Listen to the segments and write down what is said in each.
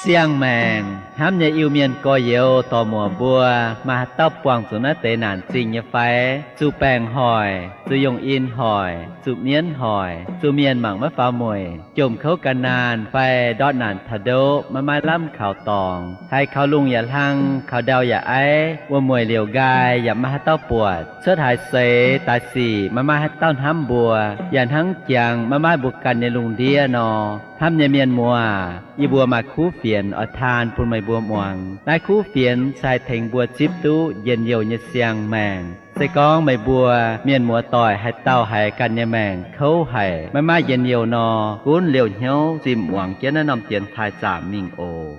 Siang-maengc hnamv nyei Iu-Mienh gorx-youz dorc-muoc mbuo, maaih haaix dauh buangh zuqc naaiv deix naanc zingh nyei fai? Zuqc baengc hoic, zuqc yungh in hoic, zuqc mienv hoic, zuqc mienh mangc maiv faaux mueic, jomc kouv ga'naanh fai ndortv naanc taux ndoqv maiv maaih lamh kaux dorngx, haiz kaux lungh yaac hlang, kaux ndau yaac aiv, wuom-mueic liouc nqaai yaac maiv maaih haaix dauh buatc, cuotv haaix seix daaih sic maiv maaih haaix dauh hnamv mbuo, yaac hnangv jangx maiv maaih mbuo ganh nyei lungh ndiev nor. Hnamv nyei mienh muoz, yie mbuo maaih kuv fienx oix taan bun meih mbuo muangx. Naaiv kuv fienx se haih tengx mbuo zipv duqv njien-youh nyei siang-maengc. Se gorngv meih mbuo mienh muoz-doic haaix dauh haiz ganh nyei maengc kouv haic, maiv maaih njien-youh nor, gunv liouh hnyouv zimh muangx jienv naaiv norm dienx taaih zaamc mingh oc.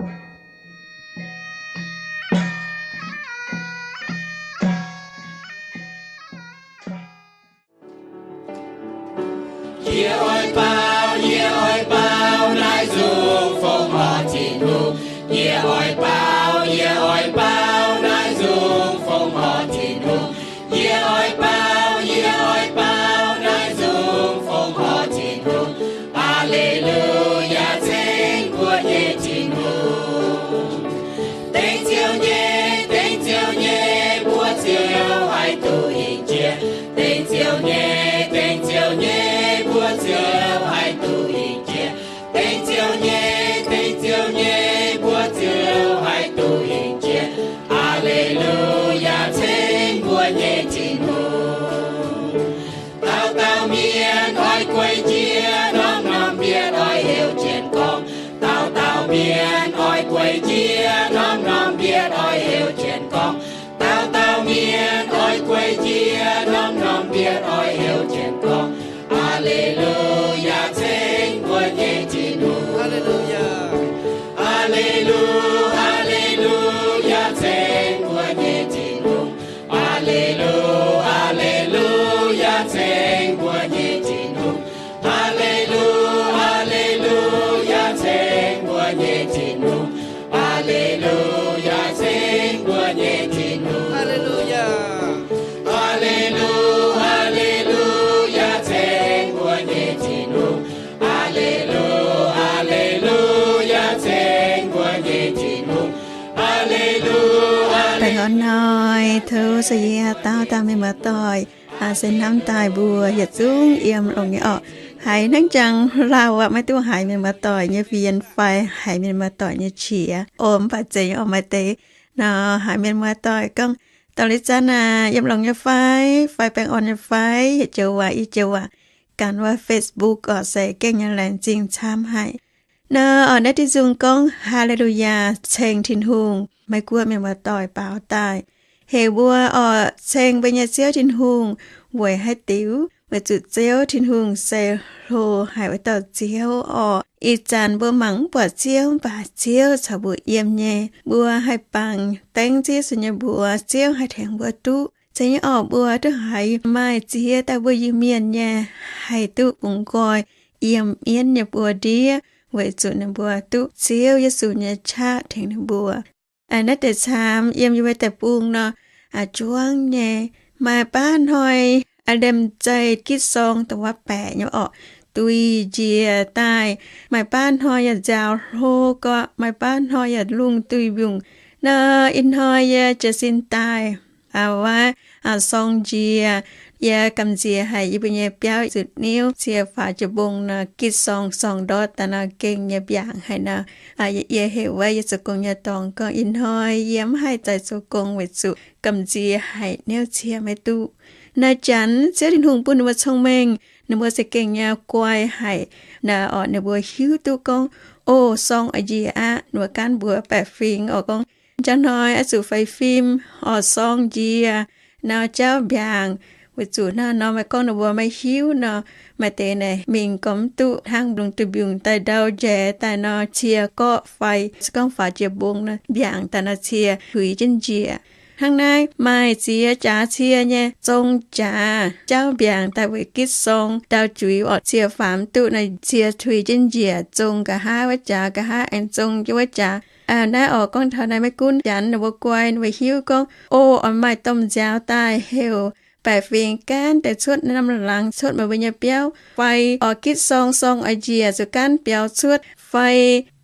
Yie oix baaux, yie oix baaux naaiv nzung fongc horc Tin-Hungh. Yie oix baaux, yie oix baaux naaiv nzung fongc horc Tin-Hungh. Yie oix baaux, yie oix baaux naaiv nzung fongc horc Tin-Hungh. Aa^le^lu^yaa, ceng mbuo nyei Tin-Hungh. Dengv Ziouv nyei, dengv Ziouv nyei, mbuo Ziouv haih duqv hingh jiex. Dengv Ziouv nyei, dengv Ziouv nyei, mbuo Ziouv haih duqv hingh jiex. Dengv Ziouv nyei, dengv Ziouv nyei, mbuo Ziouv haih duqv hingh jiex. Aa^le^lu^yaa, ceng mbuo nyei Tin-Hungh. Dauh dauh mienh oix guei jienv, norm-norm mienh oix heuc jienv gorngv. Dauh dauh mienh oix guei jienv, norm-norm mienh oix heuc jienv gorngv. Dauh dauh mienh oix guei jienv, norm-norm mienh oix heuc jienv gorngv. Aa^le^lu^yaa, ceng mbuo nyei Tin-Hungh. Aa^le^lu, aa^le^lu^yaa, ceng mbuo nyei Tin-Hungh. Aa^le^lu, aa^le^lu^yaa, ceng mbuo nyei Tin-Hungh. Aa^le^lu, aa^le^lu^yaa, ceng mbuo nyei Tin-Hungh. Aa^le^lu^yaa, ceng mbuo nyei Tin-Hungh. Aa^le^lu, aa^le^lu^yaa, ceng mbuo nyei Tin-Hungh. Aa^le^lu, aa^le^lu^yaa, ceng mbuo nyei Tin-Hungh. Aa^le^lu, aa^le Baengh orn hnoi tov se yie dauh dauh mienh muoz-doic se hnamv daaih mbuo yietc zungv yiem longx nyei orqc. Haiz hnangv jangx lauh aqv, maiv duqv haiz mienh muoz-doic nyei fienx fai haiz mienh muoz-doic nyei qiex. O, mv baac zeiz nyei orqc, maaih deix nor haiz mienh muoz-doic gorngv, Dorh Liz Zanc aac, yiem longx nyei fai, fai baengh orn nyei fai? Yietc joux waac i joux waac, ganh wuov Facebook orqc, se gengh nyei laengz zingh camv haic. Nor orqc, naaiv diuh nzung gorngv, Haa^le^lu^yaa, ceng Tin-Hungh, maiv gunv mienh muoz-doic baaux daaih. Heuc mbuo orqc, ceng mbuo nyei Ziouv Tin-Hungh weic haaix diuc? Weic zuqc Ziouv Tin-Hungh se hlo haic wuov dauh Ziouv orqc. Ih zanc mbuo mangc mv buatc Ziouv, mv baac Ziouv caux mbuo yiem nyei. Mbuo haih bangc dengv Ziouv Yesu nyei mbuox, Ziouv haih tengx mbuo duqv. Zeiz nyei orqc, mbuo duqv haiz maaih ziex dauh mbuo Iu-Mienh nyei haih duqv bungx nqoi yiem mienv nyei buoz-ndiev, weic zuqc ninh mbuo duqv Ziouv Yesu nyei qaqv tengx ninh mbuo. Naaiv deix camv yiem yie mbuo deic-bung nor, zuangx nyei. Maaih baav hnoi, lemh zeih gitv sorng dongh wuov baeqc nyei orqc, duih njiec daaih. Maaih baav hnoi yaac nziaaux hlo gorqv, maaih baav hnoi yaac lungh duih mbiungc. Nor ih hnoi yie jiez sin daaih wuov sorng njiec. Yie gamh nziex haic yie mbuo nyei biauv zuqc niuv cie faaux jiex mbong nor, gitv sorng sorng ndortv daaih nor, gengh nyei mbiaangc haic nor. Yie heuc wuov yie zoux gong nyei dorngx gorngv, ih hnoi yie mv haih zaaix zoux gong weic zuqc gamh nziex haic, niuv cie maiv duqv. Naaiv janx Ziouv Tin-Hungh bun ninh mbuo cong-mengh, ninh mbuo za'gengh nyei guai haic. Naaiv orqc, ninh mbuo hiuv duqv gorngv, o, sorng oix njiec aqv. Ninh mbuo gaanv mbuox baeqc fingx orqc gorngv, njang hnoi oix zuqc faix fim orqc, sorng njiec, nau jauv mbiaangc. Weic zuqc naaiv nor, maiv gorngv ninh mbuo maiv hiuv nor, maaih deix naaic mingh gorngv mv duqv, hnangv lungh duih mbiungc daaih ndau njaeix daaih nor, cie gorqv fai se gorngv faaux jiex mbong nor, mbiaangc daaih nor, cie tuix jienv njiec. Hnangv naaiv maaih ziex jaax cie nyei zong jaax jauv mbiaangc daaih weic gitv sorng ndau juix orqc, cie faaux mv duqv nor, cie tuix jienv njiec, zong nqa'haav wuov jaax, nqa'haav aengx zong jienv wuov jaax. Naaiv orqc, gorngv taux naaiv maiv gunv janx ninh mbuo guai, ninh mbuo hiuv gorngv, o, oix maaih domh nziaaux daaih heuc baeqc fingx gaanv deix cuotv norm laangz cuotv meih mbuo nyei biauv, fai orqc gitv sorng, sorng oix njiec zuqc gaanv biaux cuotv, fai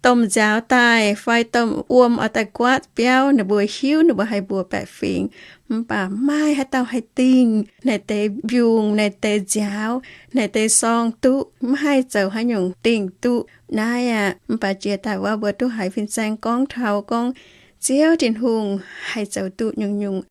domh nziaaux daaih fai domh wuom oix daaih guaatv biauv, ninh mbuo hiuv ninh mbuo haih mbuox baeqc fingx, mv baac maiv maaih haaix dauh haih dingh naaiv deix mbiungc, naaiv deix nziaaux, naaiv deix sorng duqv, maiv haih zoux haaix nyungc dingh duqv. Naaiv aqv, mv baac jiex daaih wuov mbuo duqv haiz fin-saeng gorngv taux gorngv Ziouv Tin-Hungh haih zoux duqv nyungc-nyungc,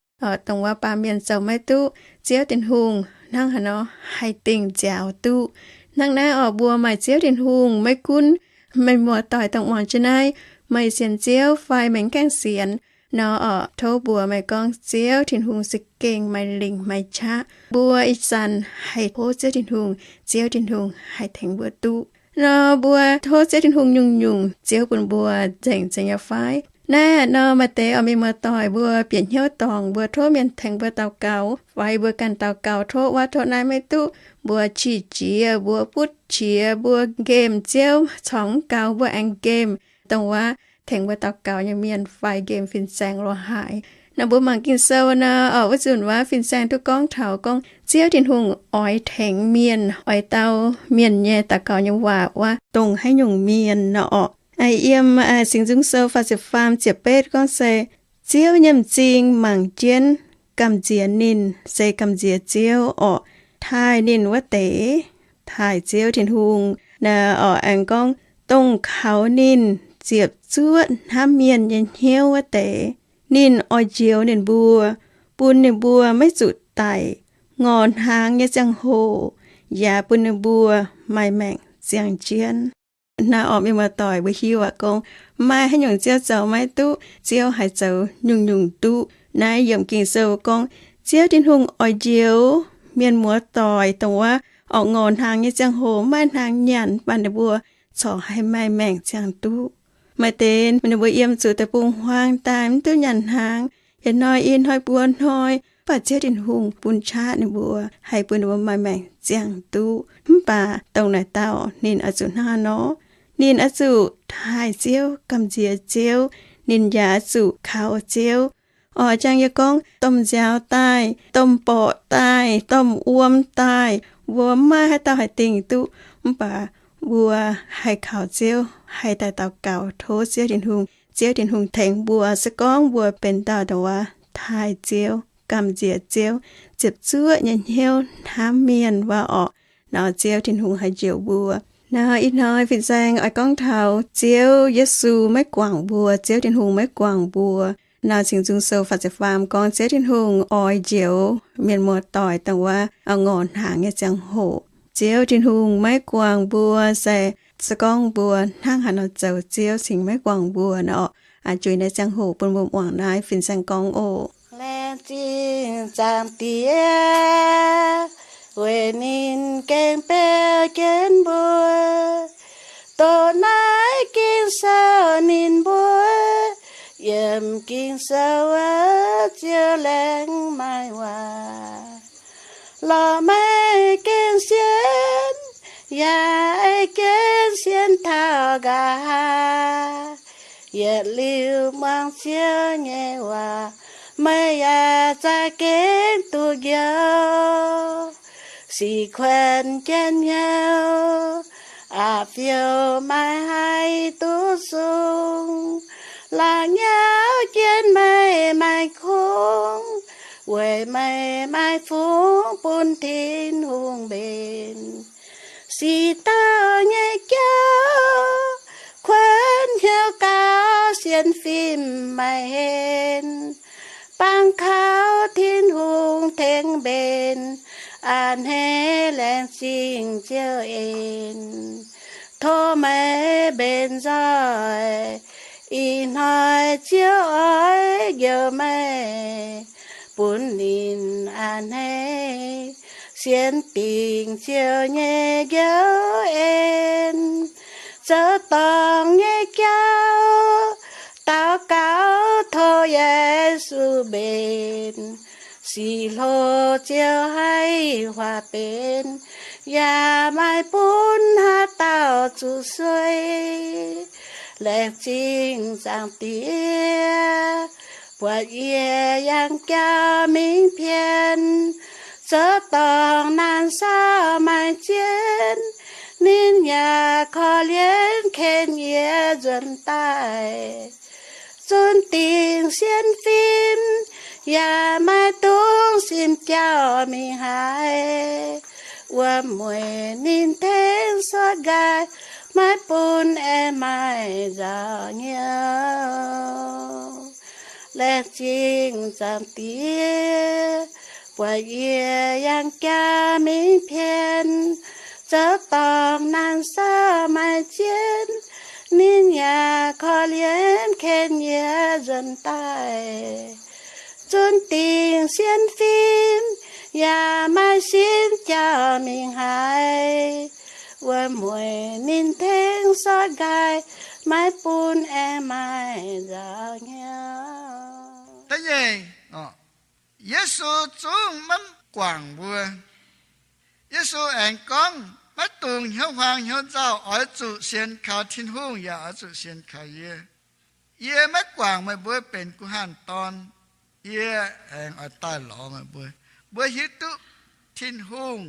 dongh wuov baamh mienh zoux maiv duqv, Ziouv Tin-Hungh hnangv haaix nor haih dingh nziaaux duqv. Hnangv naaiv orqc, mbuo maaih Ziouv Tin-Hungh, maiv gunv mienh muoz-doic dongh muangx jienv naaiv, meih sienx Ziouv fai meih mv gaengh sienx nor orqc, tov mbuox meih gorngv Ziouv Tin-Hungh za'gengh maaih lingc maaih qaqv. Mbuo ih zanc haih tov Ziouv Tin-Hungh, Ziouv Tin-Hungh haih tengx mbuo duqv. Nor mbuo tov Ziouv Tin-Hungh nyungc-nyungc, Ziouv bun mbuo nzengc, nzengc nyei fai? Naaiv nor maaih deix oix mienh muoz-doic mbuo bieqc hnyouv dorngc, mbuo tov mienh tengx mbuo daux gaux, fai mbuo ganh daux gaux tov wuov tov naaiv maiv duqv, mbuo qiex jiez, mbuo butv qiex, mbuo nqemh Ziouv corngv gaux, mbuo aengx nqemh dongh wuov tengx mbuo daux gaux nyei mienh fai nqemh fin-saeng lorz haaix. Nor mbuo mangc Ging-Sou nor orqc, wuov nzunc wuov fin-saeng duqv gorngv taux gorngv Ziouv Tin-Hungh oix tengx mienh, oix dau mienh nyei daux gaux nyei waac wuov dongh haaix nyungc mienh nor orqc. Yiem Singx Nzung Sou faah ziepc faam ziepc betv gorngv se, Ziouv nyei m'zing mangc jienv, gamh nziex ninh se gamh nziex Ziouv orqc. Taaih ninh wuov deix taaih Ziouv Tin-Hungh. Naaiv orqc aengx gorngv, dongh kaux ninh ziepc zuoqv hnamv mienh nyei hnyouv wuov deix, ninh oix njoux ninh mbuo, bun ninh mbuo maiv zuqc daic ngorc hnaangx nyei ziangh hoc, yaac bun ninh mbuo maaih maengc ziangh jienv. Naaiv orqc, mienh muoz-doic, mbuo hiuv aqv gorngv maaih haaix nyungc Ziouv zoux maiv duqv, Ziouv haih zoux nyungc-nyungc duqv. Naaiv yiem Ging-Sou gorngv, Ziouv Tin-Hungh oix njoux mienh muoz-doic dongh wuov orqc ngorc hnaangx nyei ziangh hoc maiv maaih hnaangx nyanc, mv baac ninh mbuo corc haih maaih maengc ziangh duqv. Maaih deix ninh mbuo yiem zuqc deic-bung-huaang daaih mv duqv nyanc hnaangx, yietc hnoi i hnoi buo hnoi, mv baac Ziouv Tin-Hungh bun qaqv ninh mbuo, haih bun ninh mbuo maaih maengc ziangh duqv. Mv baac dongh naaic dauh ninh oix zuqc hnangv haaix nor? Ninh oix zuqc taaih Ziouv, gamh nziex Ziouv, ninh yaac oix zuqc kaux Ziouv. Oix jangx yie gorngv, domh nziaaux daaih, domh borqc daaih, domh wuom daaih, mbuo maiv maaih haaix dauh haih dingh duqv. Mv baac mbuo haih kaux Ziouv, haih daaih daux gaux tov Ziouv Tin-Hungh, Ziouv Tin-Hungh tengx mbuo. Se gorngv mbuo benx dauh dongh wuov taaih Ziouv, gamh nziex Ziouv, ziepc zuoqv nyei hnyouv hnamv mienh wuov orqc, nor Ziouv Tin-Hungh haih njoux mbuo. Nor ih hnoi fin-saeng oix gorngv taux Ziouv Yesu maiv guangc mbuo, Ziouv Tin-Hungh maiv guangc mbuo. Nor Singx Nzung Sou faah ziepc faam gorngv Ziouv Tin-Hungh oix njoux mienh muoz-doic dongh wuov ngorc hnaangx nyei ziangh hoc. Ziouv Tin-Hungh maiv guangc mbuo se, se gorngv mbuo hnangv haaix nor zoux, Ziouv cingx maiv guangc mbuo nor. Aa, juix naaiv ziangh hoc bun mbuo muangx naaiv fin-saeng gorngv oc. Laengz zingh Zaangc Diex weic ninh gengh beu jienv mbuo. Doqc naaiv Ging-Sou ninh mbuo, yiem Ging-Sou wuov Ziouv laengz maaih waac. Lorqc meih gengh sienx, yaac ei jienv sienx taux nqa'haav. Yietc liuz muangx Ziouv nyei waac, meih yaac za'gengh duqv njoux. Sic kuonx jienv hnyouv, aqc fiou maiv haih duqv sung. Laangz nyauv jienv meih maaih kungx, weic meih maaih fungx bun Tin-Hungh mbenc. Sic dauh nyei jauv kuonx hnyouv gaux sienx fim maaih henv. Bangc kaux Tin-Hungh tengx mbenc, a'hneiv laengz zingh Ziouv en. Tov meih mbenc nzoih, ih hnoi Ziouv oix njoux meih, bun ninh a'hneiv sienx dingc Ziouv nyei njoux en. Zoux dorngc nyei jauv daux gaux tov Yesu mbenc. Sic hlo Ziouv haih huaax benx, yaac maiv bun haaix dauh zuqc suei. Laengz zingh Zaangc Diex buatc yie yangh jauv mingh pien. Zoux dorngc naanc saauv maaih zien, ninh yaac korv-lienh ken yie nzuonx daaih. Zunv dingc sienx fim yaac maiv dungx sin jauv mingh haaix. Wuom-mueic ninh tengx sortv nqaai, maiv bun aengx maaih nzauh hnyouv. Laengz zingh Zaangc Diex buatc yie yangh jaa mingh pien, zoux dorngc naanc saauv maaih zien. Ninh yaac korv-lienh ken yie nzuonx daaih. Zunv dingc sienx fim yaac maaih sin jauv mingh haaix. Wuom-mueic ninh tengx sortv nqaai, maiv bun aengx maaih nzauh hnyouv. Yesu zungv maiv guangc mbuo. Yesu aengx gorngv, maiv dungx hnyouv huaang hnyouv nzauh, oix zuqc sienx kaux Tin-Hungh yaac oix zuqc sienx kaux yie. Yie maiv guangc meih mbuo benx guh hanh dorn. Yie aengx oix daaih lorz meih mbuo. Mbuo hiuv duqv Tin-Hungh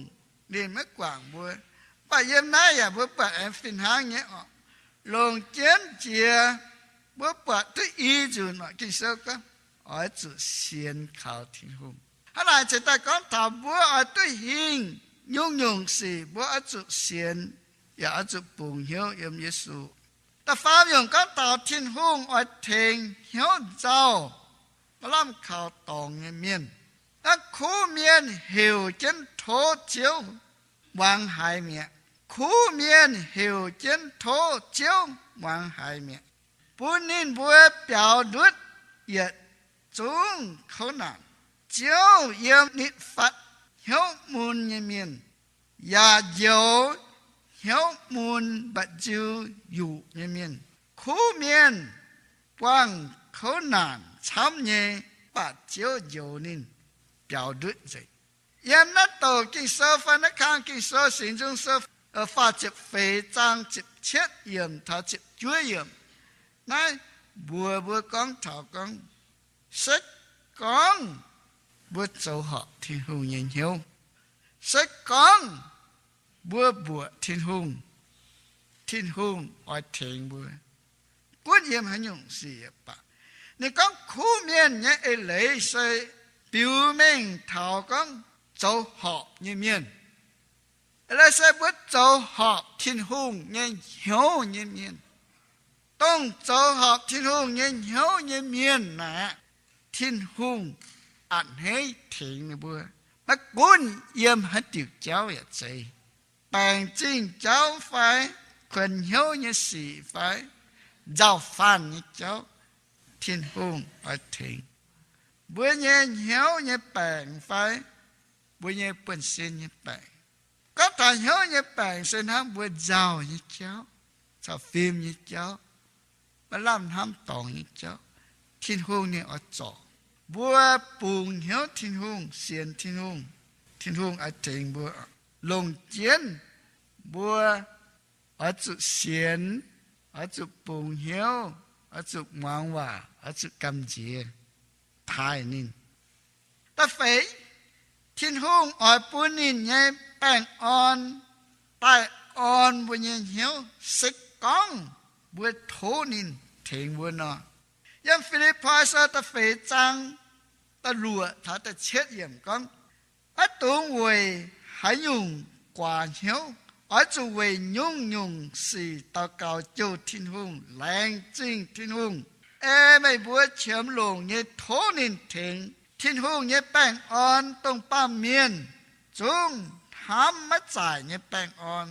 ninh maiv guangc mbuo. Mv baac yiem naaiv yaac mbuo buatc aengx fih hnangv nyei oc. Longc jienv jiex mbuo buatc duqv i nzunc oc. Ging-Sou gorngv, oix zuqc sienx kaux Tin-Hungh. Hnangv naaic cingx daaih gorngv taux mbuo oix duqv hingh nyungc-nyungc sic mbuo oix zuqc sienx, yaac oix zuqc bungx hnyouv yiem Yesu. Da'faam nyungc gorngv taux Tin-Hungh oix tengx hnyouv nzauh, maaih lamh kaux dorngx nyei mienh. Hnangv kuv mienh heuc jienv tov Ziouv muangx haiz mi'aqv. Kuv mienh heuc jienv tov Ziouv muangx haiz mi'aqv, bun ninh mbuo biaux ndutv yietc zungv kouv naanc. Ziouv yiem nitv fatv hnyouv mun nyei mienh, yaac njoux hnyouv mun mba'nziu yuqc nyei mienh. Kuv mienh buangh kouv naanc camv nyei, mv baac Ziouv njoux ninh biaux ndutv nzengc. Yiem naaiv douc Ging-Sou fai naaiv kang Ging-Sou, Singx Nzung Sou, faah ziepc feix zaang ziepc cietv yiemc taux ziepc juov yiemc, naaiv mbuox mbuo gorngv taux gorngv, se gorngv mbuo zoux horpc Tin-Hungh nyei hnyouv, se gorngv mbuo mbuoqc Tin-Hungh, Tin-Hungh oix tengx mbuo. Gunv yiem haaix nyungc sic baac, ninh gorngv kuv mienh nyei eix leiz se biux mengh taux gorngv zoux horpc nyei mienh. Eix leiz se mbuo zoux horpc Tin-Hungh nyei hnyouv nyei mienh. Dongh zoux horpc Tin-Hungh nyei hnyouv nyei mienh naaic, Tin-Hungh a'hneiv tengx ninh mbuo. Maiv gunv yiem haaix diuc jauv yaac zeiz, baengc zingh jauv fai, kuonx hnyouv nyei sic fai, nzauh faanh nyei jauv, Tin-Hungh oix tengx. Mbuo nyei hnyouv nyei baengc fai, mbuo nyei buonv-sin nyei baengc. Gorngv taux hnyouv nyei baengc se hnangv mbuo nzauh nyei jauv, caux fim nyei jauv, maiv lamh hnamv dorngx nyei jauv, Tin-Hungh ninh oix zorc. Mbuo bungx hnyouv Tin-Hungh, sienx Tin-Hungh, Tin-Hungh oix tengx mbuo. Longc jienv mbuo oix zuqc sienx, oix zuqc bungx hnyouv, oix zuqc muangx waac, oix zuqc gamh nziex taaih ninh. Da'feix, Tin-Hungh oix bun ninh nyei baengh orn daaih orn mbuo nyei hnyouv se gorngv mbuo tov ninh tengx mbuo nor. Yiem Fi^lipv^poi Sou da'feix zaang da'luoqc taux da'cietv yiemc gorngv, maiv dungx weic haaix nyungc guaax hnyouv. Oix zuqc weic nyungc-nyungc sic daux gaux jouh Tin-Hungh, laengz zingh Tin-Hungh, ei meih mbuo qiemx longc nyei tov ninh tengx. Tin-Hungh nyei baengh orn, dongh baamh mienh zungv hnamv maiv zaaic nyei baengh orn,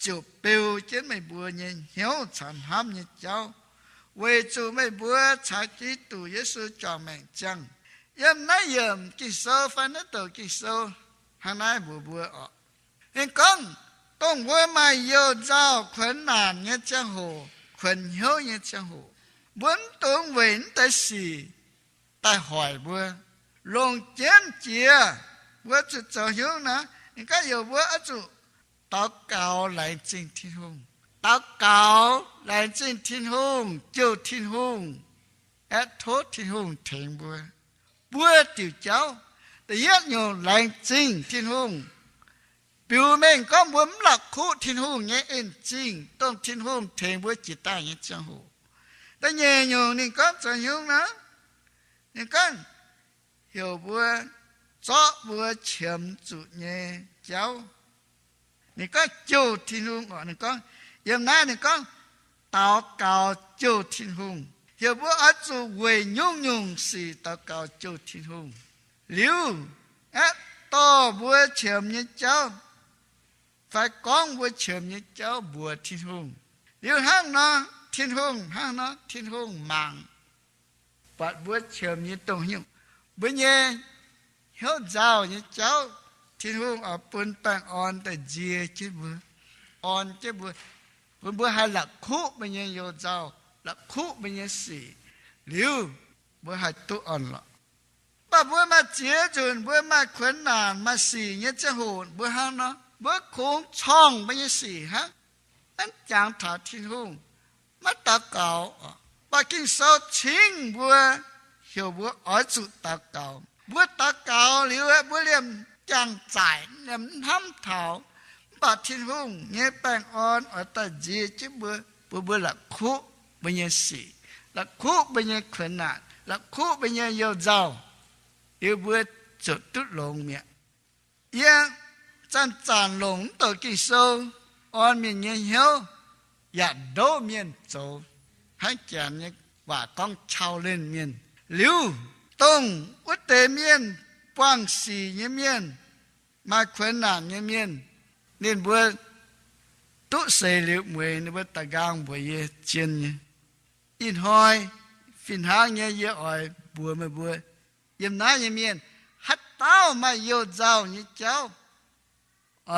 ziouc beu jienv meih mbuo nyei hnyouv caux hnamv nyei jauv, weic zuqc meih mbuo caux Giduc Yesu juangc maengc ziangh. Yiem naaiv yiemc Ging-Sou fai naaiv douc Ging-Sou hnangv naaiv mbuox mbuo oc. Ninh gorngv, dongh mbuo maaih youh nzauh kuonx naanc nyei ziangh hoc, kuonx hnyouv nyei ziangh hoc, mbuo mv dungx weic naaiv deix sic daaih hoic mbuo. Longc jienv jiex mbuo zuqc zoux hnyouv naaiv, ninh gorngv youc mbuo oix zuqc daux gaux laengz zingh Tin-Hungh. Daux gaux laengz zingh Tin-Hungh, jouh Tin-Hungh, aeqv, tov Tin-Hungh tengx mbuo. Buo diuc jauv. Da'yietv nyungc, laengz zingh Tin-Hungh. Biux mengh gorngv mbuo mv la'kuqv Tin-Hungh nyei en-zingh, dongh Tin-Hungh tengx mbuo jiex daaih nyei ziangh hoc. Da'nyeic nyungc ninh gorngv zoux haaix nyungc nor, ninh gorngv heuc mbuo zorqv mbuo qiemx zuqc nyei jauv. Ninh gorngv jouh Tin-Hungh oc. Ninh gorngv, yiem naaiv ninh gorngv daux gaux jouh Tin-Hungh. Heuc mbuo oix zuqc weic nyungc-nyungc sic daux gaux jouh Tin-Hungh. Liuz aeqv, dorh mbuo qiemx nyei jauv fai gorngv mbuo qiemx nyei jauv mbuox Tin-Hungh. Liuz hnangv nor, Tin-Hungh, hnangv nor Tin-Hungh mangc buatc mbuo qiemx nyei dongh haaix nyungc, mbuo nyei hnyouv nzauh nyei jauv, Tin-Hungh oix bun baengh orn daaih nzie jienv mbuo, orn jienv mbuo, bun mbuo haih la'kuqv mbuo nyei you-nzauh, la'kuqv mbuo nyei sic, liuz mbuo haih duqv orn-lorqc. Mv baac mbuo maaih ziex nzunc mbuo maaih kuonx naanc maaih sic nyei ziangh hoc mbuo hnangv nor, mbuo kungx corngh mbuo nyei sic hnangv, maiv jangx taux Tin-Hungh, maiv daux gaux. Mv baac Ging-Sou cingv mbuo, heuc mbuo oix zuqc daux gaux. Mbuo daux gaux liuz, mbuo liemh jangx-zaaic, liemh hnamv taux, mv baac Tin-Hungh nyei baengh orn oix daaih nzie jienv mbuo, bun mbuo la'kuqv mbuo nyei sic, la'kuqv mbuo nyei kuonx naanc, la'kuqv mbuo nyei you-nzauh, liuz mbuo ziouc duqv longx mi'aqv. Yie zanc-zanc longc mv douc Ging-Sou orn mienh nyei hnyouv, yaac ndouv mienh zoux hnangv janx nyei waac gorngv challenge mienh. Liuz, dongh wuov deix mienh, buangh sic nyei mienh, maaih kuonx naanc nyei mienh, ninh mbuo duqv seix liuz mueiz ninh mbuo da'nqaang mbuox yie zien nyei. Ih hnoi fih hnangv nyei yie oix mbuox meih mbuo, yiem naaiv nyei mienh, haaix dauh maaih you-nzauh nyei jauv,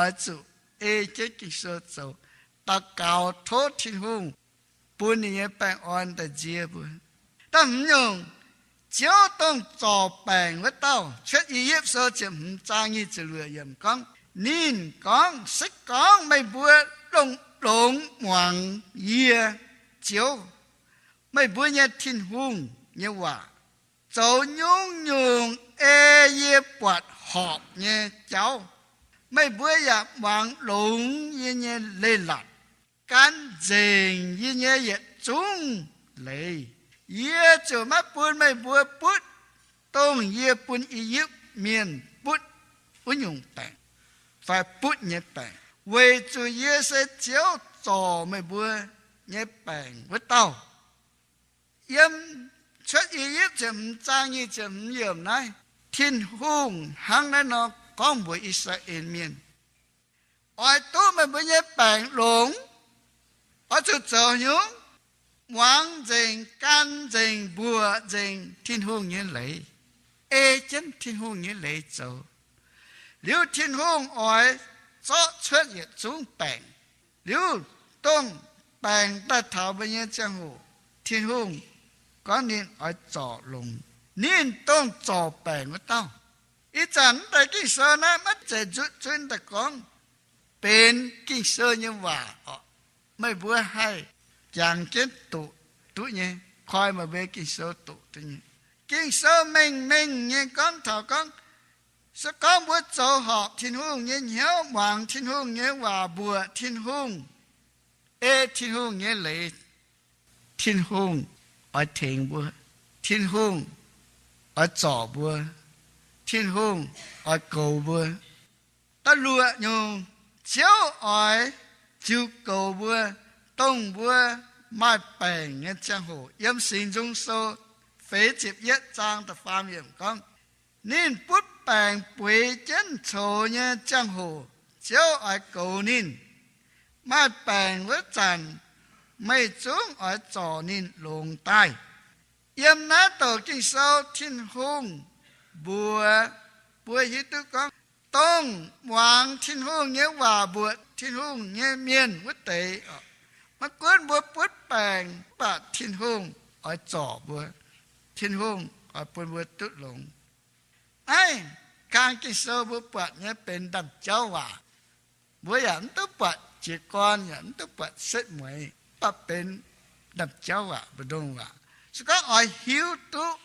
oix zuqc ei jienv Ging-Sou zoux, daux gaux tov Tin-Hungh bun ninh nyei baengh orn daaih nzie mbuo. Da'hmz nyungc, Ziouv dongh zorc baengc wuov dauh. Cuotv I^yipv Sou ziepc hmz zaang nyic ziepc luoqc yiemc gorngv, ninh gorngv, Se gorngv meih mbuo longx-longx muangx yie, Ziouv, meih mbuo nyei Tin-Hungh, nyei waac, zoux nyungc-nyungc ei yie buatc horpc nyei jauv, meih mbuo yaac muangx longx yie nyei leiz-latc, gan nzengc yie nyei yietc zungv leiz, yie ziouc maiv bun meih mbuo butv dongh yie bun I^yipv Mienh butv wuov nyungc baengc, fai butv nyei baengc, weic zuqc yie se Ziouv zorc meih mbuo nyei baengc wuov dauh. Yiem Cuotv I^yipv ziepc hmz zaang nyic ziepc hmz yiemc naaiv, Tin-Hungh hnangv naaiv nor gorngv mbuox I^saa^laa^en Mienh, oix duqv meih mbuo nyei baengc longx, oix zuqc zoux nyungc? Muangx nzengc, gan nzengc, mbuoqc nzengc Tin-Hungh nyei leiz, ei jienv Tin-Hungh nyei leiz zoux. Liuz Tin-Hungh oix zorqv cuotv yietc zungv baengc. Liuz dongh baengc daaih taux mbuo nyei ziangh hoc, Tin-Hungh gorngv ninh oix zorc longx. Ninh dongh zorc baengc wuov dauh. Ih zanc mv deix Ging-Sou naaiv maiv zeiz nzutv zunv daaih gorngv, benx Ging-Sou nyei waac orqc. Meih mbuo haih jangx jienv doqc duqv nyei, koi meih mbuo Ging-Sou doqc duqv nyei. Ging-Sou mengh mengh nyei gorngv taux gorngv, se gorngv mbuo zoux horpc Tin-Hungh nyei hnyouv, muangx Tin-Hungh nyei waac, mbuoqc Tin-Hungh, ei Tin-Hungh nyei leiz, Tin-Hungh oix tengx mbuo. Tin-Hungh oix zorc mbuo. Tin-Hungh oix goux mbuo. Da'luoqc nyungc, Ziouv oix ziux goux mbuo, dongh mbuo maaih baengc nyei ziangh hoc. Yiem Singx Nzung Sou feix ziepc yietv zaang da'faam yiemc gorngv, ninh butv baengc bueix jienv coux nyei ziangh hoc, Ziouv oix goux ninh. Maaih baengc wuov zanc, meih zungv oix zorc ninh longx daaih. Yiem naaiv douc Ging-Sou Tin-Hungh mbuox mbuo hiuv duqv gorngv, dongh muangx Tin-Hungh nyei waac, mbuoqc Tin-Hungh nyei mienh wuov deix, maiv gunv mbuo butv baengc, mv baac Tin-Hungh oix zorc mbuo. Tin-Hungh oix bun mbuo duqv longx. Naaiv kang Ging-Sou mbuo buatc nyei benx ndaamv-jauv waac. Mbuo yaac mv duqv buatc jiez gorn, yaac mv duqv buatc setv mueiz, mv baac benx ndaamv-jauv waac, mbu'ndongx waac. Se gorngv oix hiuv duqv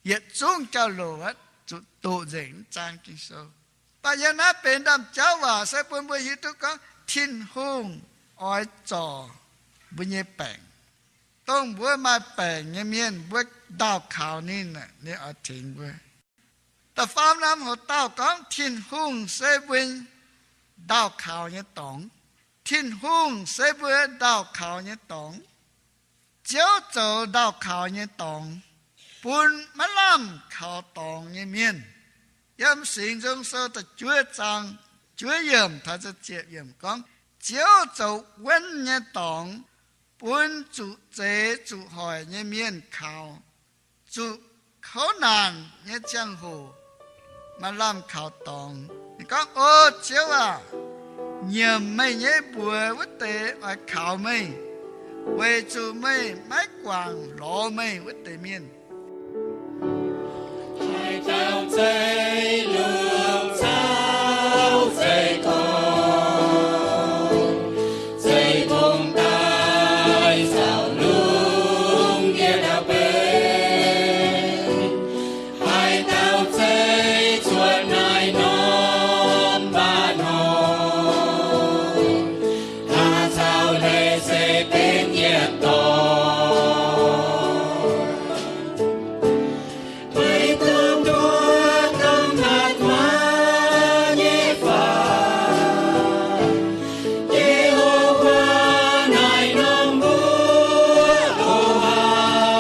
yietc zungv jauv-louc, zuqc doqc nzengc mv zaang Ging-Sou. Yiem naaiv benx ndaamv-jauv waac se bun mbuo hiuv duqv gorngv Tin-Hungh oix zorc mbuo nyei baengc. Dongh mbuo maaih baengc nyei mienh, mbuo ndaauh kaux ninh, ninh oix tengx mbuo. Da'faam norm hoc-dauh gorngv Tin-Hungh se mbuo ndaauh kaux nyei dorngx. Tin-Hungh se mbuo ndaauh kaux nyei dorngx. Ziouv zoux ndaauh kaux nyei dorngx bun maiv lamh kaux dorngx nyei mienh. Yiem Singx Nzung Sou da'juov zaang juov yiemc taux ziepc yiemc gorngv, Ziouv zoux wuonv nyei dorngx bun zuqc zeix zuqc hoic nyei mienh kaux, zuqc kouv naanc nyei ziangh hoc maiv lamh kaux dorngx. Ninh gorngv, O Ziouv aac, nyiemc meih nyei mbuox wuov deix oix kaux meih, weic zuqc meih maiv guangc lorz meih wuov deix mienh. Haaix dauh zeiv lungh caux zeiv gorn, zeiv tong daaih caux lungh ndiev ndau-beih. Haaix dauh zeiv cuotv naaiv norm mbaav hnorv, hlaax caux hleix se benx yietc dorngx. Meih duqv nduov dongh hnaatv maac nyei faatv, Ye^ho^waa naaic norm mbuox, O aac,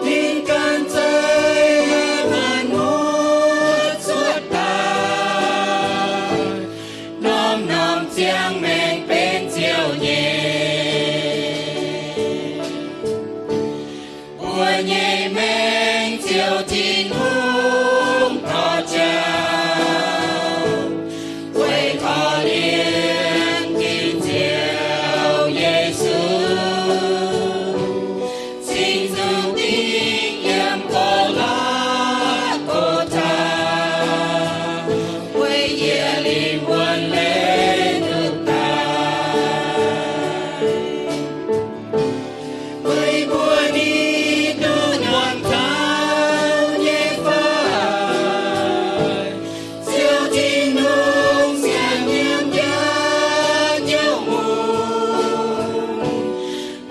ninh ganh zeiv maanc muotc cuotv daaih, norm-norm ziangh maengc benx Ziouv nyei. Mbuo nyei Maengc Ziouv Tin-Hungh torqv jauv, weic korv-lienh Tin-Nzioux Yesu, cingx nzunc dingh yiem Go^latv^go^taa, weic yie lingh wuonh leiz nduqc daaih. Meih mbuo ni duqv nduangx taux nyei fai? Ziouv Tin-Hungh sienx nyiemc yie nyei mungh,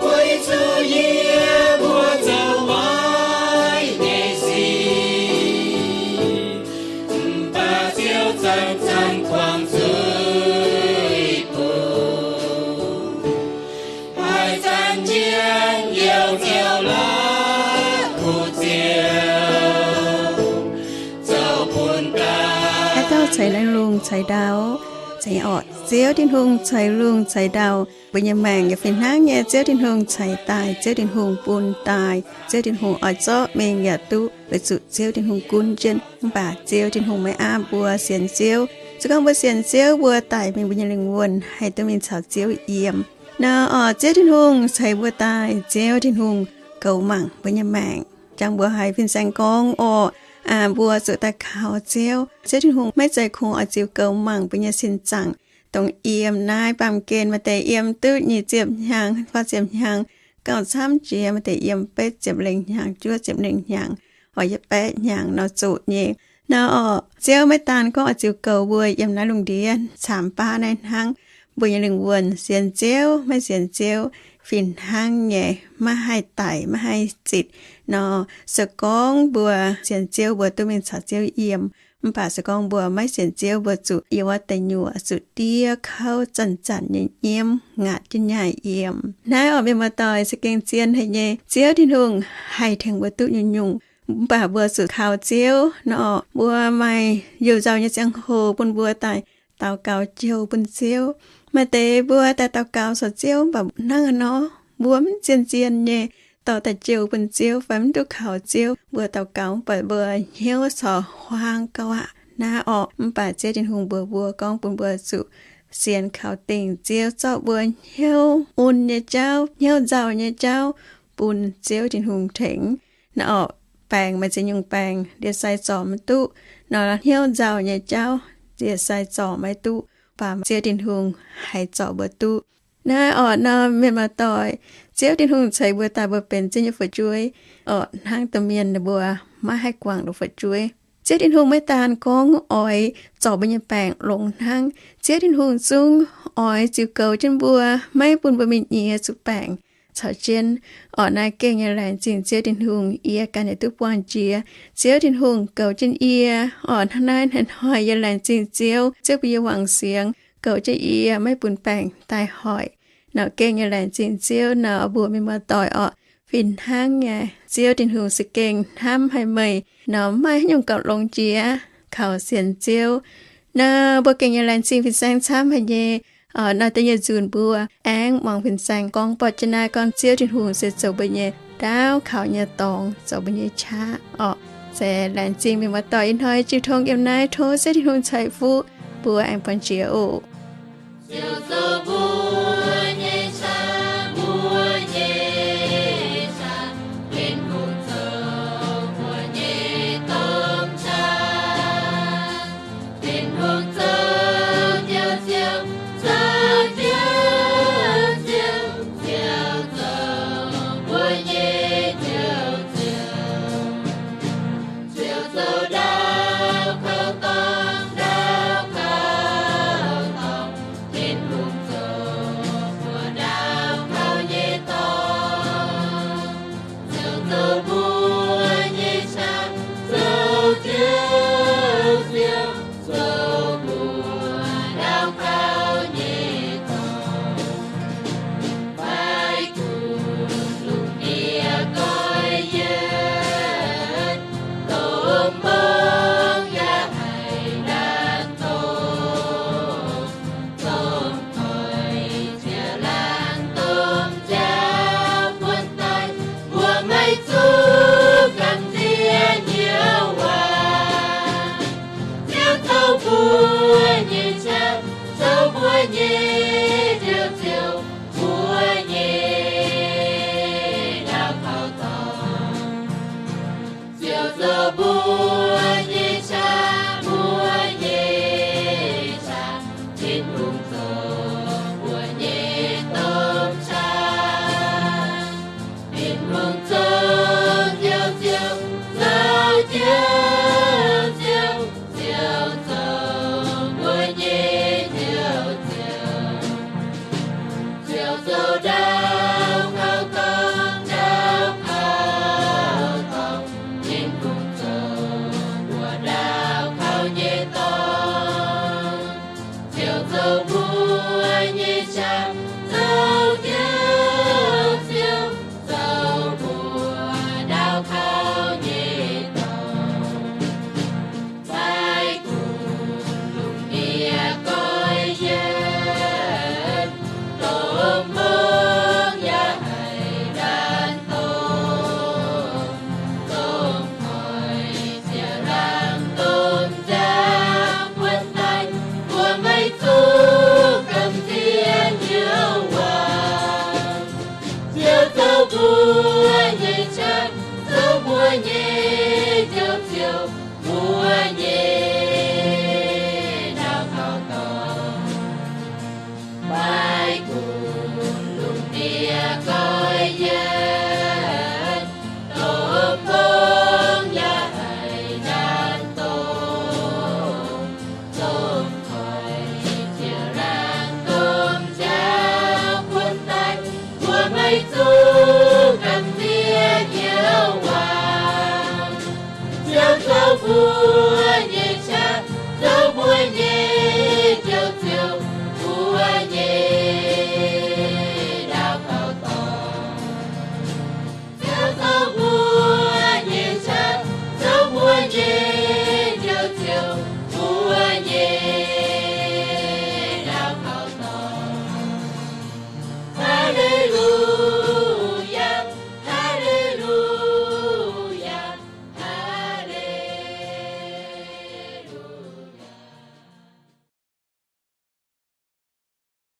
weic zuqc yie mbuo zoux waaic nyei sic, mv baac Ziouv zanc-zanc kuangx zuiz bun. Haaix zanc njien-youh Ziouv la'kuqv Ziouv zoux bun daaih. Haaix dauh ceix naaiv lungh ceix ndau? Ceix orqc. Ziouv Tin-Hungh ceix lungh ceix ndau. Mbuo nyei maengc yaac fih hnangv nyei. Ziouv Tin-Hungh ceix daaih, Ziouv Tin-Hungh bun daaih. Ziouv Tin-Hungh oix zorqv mingh yaac duqv, weic zuqc Ziouv Tin-Hungh gunv jienv. Mv baac Ziouv Tin-Hungh maiv aapv mbuo sienx Ziouv. Se gorngv mbuo sienx Ziouv, mbuo daic mingh mbuo nyei lingh wuonh haih duqv mingh caux Ziouv yiem. Nor orqc, Ziouv Tin-Hungh ceix mbuo daaih, Ziouv Tin-Hungh goux mangc mbuo nyei maengc, jangx mbuo haiz fin-saeng gorngv orqc, aa, mbuo zuqc daaih kaux Ziouv. Ziouv Tin-Hungh maiv zeiz kungx oix ziux goux mangc mbuo nyei sin zaangc, dongh yiem naaiv baamh gen maaih deix yiem duqv nyic ziepc hnyangx, faah ziepc hnyangx, gauh camv jiex maaih deix yiem betv ziepc lengh hnyangx, juov ziepc lengh hnyangx, oix yietc baeqv hnyangx nor zuqc nyei. Nor orqc, Ziouv maiv daan gorngv oix ziux goux mbuo yiem naaiv lungh ndiev camv baav naaiv hnangv. Mbuo nyei lingh wuonh sienx Ziouv maiv sienx Ziouv fih hnangv nyei, maiv haih daic maiv haih zitc. Nor se gorngv mbuo sienx Ziouv, mbuo duqv mingh caux Ziouv yiem. Mv baac se gorngv mbuo maiv sienx Ziouv, mbuo zuqc yiem wuov deic nyuoqc, zuqc diev kouv zanc-zanc nyei nyiemv, ngaatc jienv nyaaih yiem. Naaiv orqc, mienh muoz-doic, se gengh zien haic nyei. Ziouv Tin-Hungh haih tengx mbuo duqv nyungc-nyungc. Mv baac mbuo zuqc kaux Ziouv nor, mbuo maaih youh nzauh nyei ziangh hoc bun mbuo daaih daux gaux jouh bun Ziouv. Maaih deix mbuo daaih daux gaux caux Ziouv, mv baac hnangv haaix nor mbuo mv zien-zien nyei dorh daaih jouh bun Ziouv fai mv duqv kaux Ziouv. Mbuo daux gaux mv baac mbuo hnyouv corc huaang gauh aqv. Naaiv orqc, mv baac Ziouv Tin-Hungh mbuox mbuo gorngv bun mbuo zuqc sienx kaux dingc Ziouv, zorqv mbuo hnyouv mun nyei jauv, hnyouv nzauh nyei jauv bun Ziouv Tin-Hungh tengx. Nor orqc, baengc maaih ziex nyungc baengc ndie-sai zorc maiv duqv. Nor hnyouv nzauh nyei jauv ndie-sai zorc maiv duqv, mv baac Ziouv Tin-Hungh haih zorc mbuo duqv. Naaiv orqc, nor mienh muoz-doic, Ziouv Tin-Hungh ceix mbuo daaih mbuo benx Ziouv nyei fu'jueiv. Orqc, hnangv domh mienh ninh mbuo maiv haih guangc ninh fu'jueiv. Ziouv Tin-Hungh maiv daan gorngv oix zorc mbuo nyei baengc longx hnangv. Ziouv Tin-Hungh zungv oix ziux goux jienv mbuo, maiv bun mbuo mingh nyiex zuqc baengc caux jienv. Orqc, naaiv gengh nyei laengz zingh Ziouv Tin-Hungh, yie ganh yaac duqv buangh jiex. Ziouv Tin-Hungh goux jienv yie. Orqc, hnangv naaiv hnoi-hnoi yie laengz zingh Ziouv, Ziouv bun yie wangc siangx goux jienv yie, maiv bun baengc daaih hoic. Nor gengh nyei laengz zingh Ziouv nor, mbuo mienh muoz-doic orqc, fih hnangv nyei, Ziouv Tin-Hungh se gengh hnamv haic meih nor, maiv maaih haaix nyungc gauh longx jiex kaux sienx Ziouv. Nor mbuo gengh nyei laengz zingh fin-saeng camv haic nyei. Nor da'nyeic nzunc mbuo aengx muangx fin-saeng gorngv borqv jienv naaiv gorngv Ziouv Tin-Hungh se zoux mbuo nyei ndaauv kaux nyei dorngx, zoux mbuo nyei qaqv orqc. Se laengz zingh mienh muoz-doic ih hnoi jiu tong yiem naaiv, tov Ziouv Tin-Hungh ceix fuqv mbuo aengx buangh jiex oc. Ziouv zoux mbuo nyei qaqv, mbuo nyei qaqv. Tin-Hungh zoux mbuo nyei domh qaqv. Tin-Hungh zoux Ziouv, Ziouv zoux Ziouv, Ziouv, Ziouv zoux mbuo nyei Ziouv, Ziouv. Ziouv zoux ndaauv kaux dorngx, ndaauv kaux dorngx. Tin-Hungh zoux mbuo ndaauv kaux nyei dorngx. Ziouv zoux mbuo nyei qaqv, zoux Ziouv, Ziouv zoux mbuo ndaauv kaux nyei dorngx. Fai kuv lungh ndiev doix yietv, dongh mbong yaac haih ndaatv dongh. Dongh doic ziouc laanh domh nziaaux buonv doic, mbuo maiv zuqc gamh nziex nyei waac. Ziouv zoux mbuo nyei qaqv, zoux mbuo nyei Ziouv, Ziouv mbuo nyei ndaauv kaux dorngx. Ziouv zoux mbuo nyei qaqv, mbuo nyei qaqv. Tin-Hungh zoux mbuo nyei domh qaqv. Tin-Hungh zoux Ziouv, Ziouv zoux Ziouv, Ziouv, Ziouv zoux mbuo nyei Ziouv, Ziouv. Ziouv zoux ndaauv kaux dorngx, ndaauv kaux dorngx. Tin-Hungh zoux mbuo ndaauv kaux nyei dorngx. Ziouv zoux